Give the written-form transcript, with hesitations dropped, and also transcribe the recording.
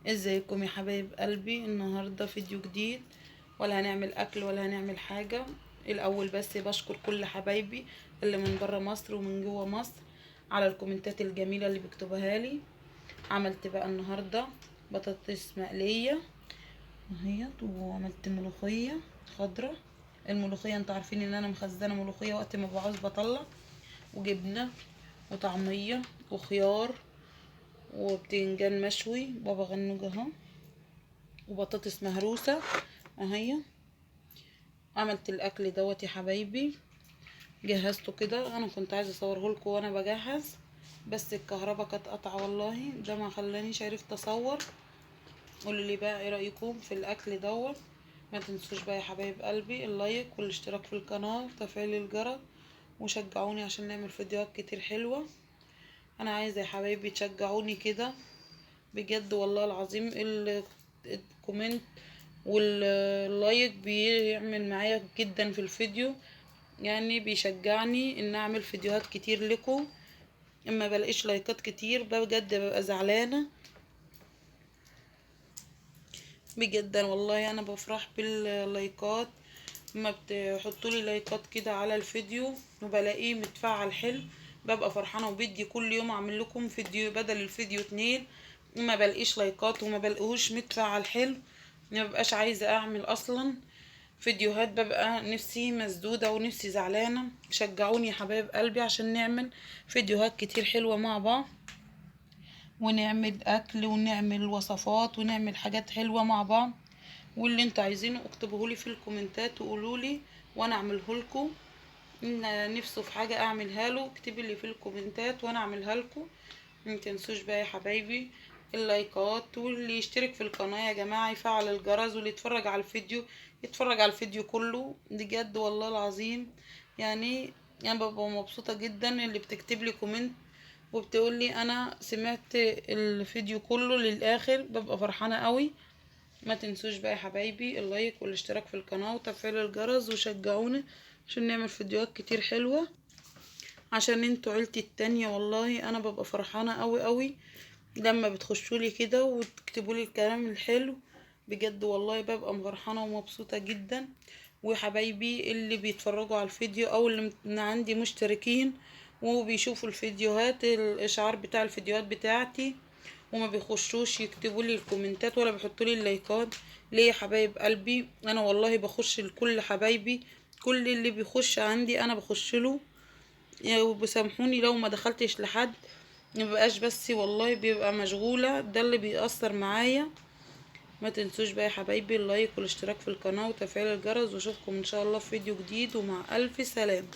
ازيكم يا حبايب قلبي؟ النهارده فيديو جديد، ولا هنعمل اكل ولا هنعمل حاجة. الاول بس بشكر كل حبايبي اللي من بره مصر ومن جوه مصر على الكومنتات الجميلة اللي بيكتبوها لي. عملت بقى النهارده بطاطس مقلية اهيت، وعملت ملوخية خضراء. الملوخية انتوا عارفين ان انا مخزنة ملوخية، وقت ما بعوز بطلع، وجبنه وطعميه وخيار وبتنجان مشوي بابا غنوج اهو، وبطاطس مهروسه اهي. عملت الاكل دوت يا حبايبي، جهزته كده. انا كنت عايزه اصوره لكم وانا بجهز، بس الكهرباء كانت قطعه والله، ده ما خلانيش عرفت اصور. قولوا لي بقى ايه رايكم في الاكل دوت. ما تنسوش بقى يا حبايب قلبي ال like والاشتراك في القناة وتفعيل الجرس، وشجعوني عشان نعمل فيديوهات كتير حلوة. انا عايزه يا حبايبي تشجعوني كده بجد والله العظيم. ال comment وال like بيعمل معايا جدا في الفيديو، يعني بيشجعني ان اعمل فيديوهات كتير لكم. اما بلاقيش لايكات كتير بجد ببقى زعلانة بجد والله. انا بفرح باللايكات اما بتحطوا لي لايكات كده على الفيديو وبلاقيه متفعل حلو، ببقى فرحانة. وبدي كل يوم اعمل لكم فيديو بدل الفيديو 2. ما بلاقيش لايكات وما بلاقيهوش متفعل حلو، ما ببقاش عايزه اعمل اصلا فيديوهات، ببقى نفسي مسدودة ونفسي زعلانة. شجعوني يا حبايب قلبي عشان نعمل فيديوهات كتير حلوة مع بعض، ونعمل اكل ونعمل وصفات ونعمل حاجات حلوة مع بعض. واللي انتوا عايزينه اكتبوه لي في الكومنتات وقولوا لي وانا اعمله لكم. ان نفسه في حاجة اعملها له اكتبي لي في الكومنتات وانا اعملها لكم. ما تنسوش بقى يا حبايبي اللايكات، واللي يشترك في القناة يا جماعة يفعل الجرس، واللي يتفرج على الفيديو يتفرج على الفيديو كله بجد والله العظيم. يعني انا ببقى مبسوطة جدا اللي بتكتب لي comment وبتقول لي انا سمعت الفيديو كله للاخر، ببقى فرحانة قوي. ما تنسوش بقى يا حبايبي ال like والاشتراك في القناة وتفعيل الجرس، وشجعونا عشان نعمل فيديوهات كتير حلوة، عشان انتوا عيلتي التانية والله. انا ببقى فرحانة قوي قوي لما بتخشولي كده وتكتبولي الكلام الحلو بجد والله، ببقى فرحانة ومبسوطة جدا. وحبايبي اللي بيتفرجوا على الفيديو او اللي عندي مشتركين وبيشوفوا الفيديوهات، الاشعار بتاع الفيديوهات بتاعتي، وما بيخشوش يكتبوا لي الكومنتات ولا بيحطوا لي اللايكات، ليه يا حبايب قلبي؟ انا والله بخش لكل حبايبي، كل اللي بيخش عندي انا بخش له، وبسامحوني لو ما دخلتش لحد، مبقاش بس والله بيبقى مشغولة، ده اللي بيأثر معايا. ما تنسوش بقى يا حبايبي ال like والاشتراك في القناة وتفعيل الجرس، واشوفكم ان شاء الله في فيديو جديد، ومع الف سلامة.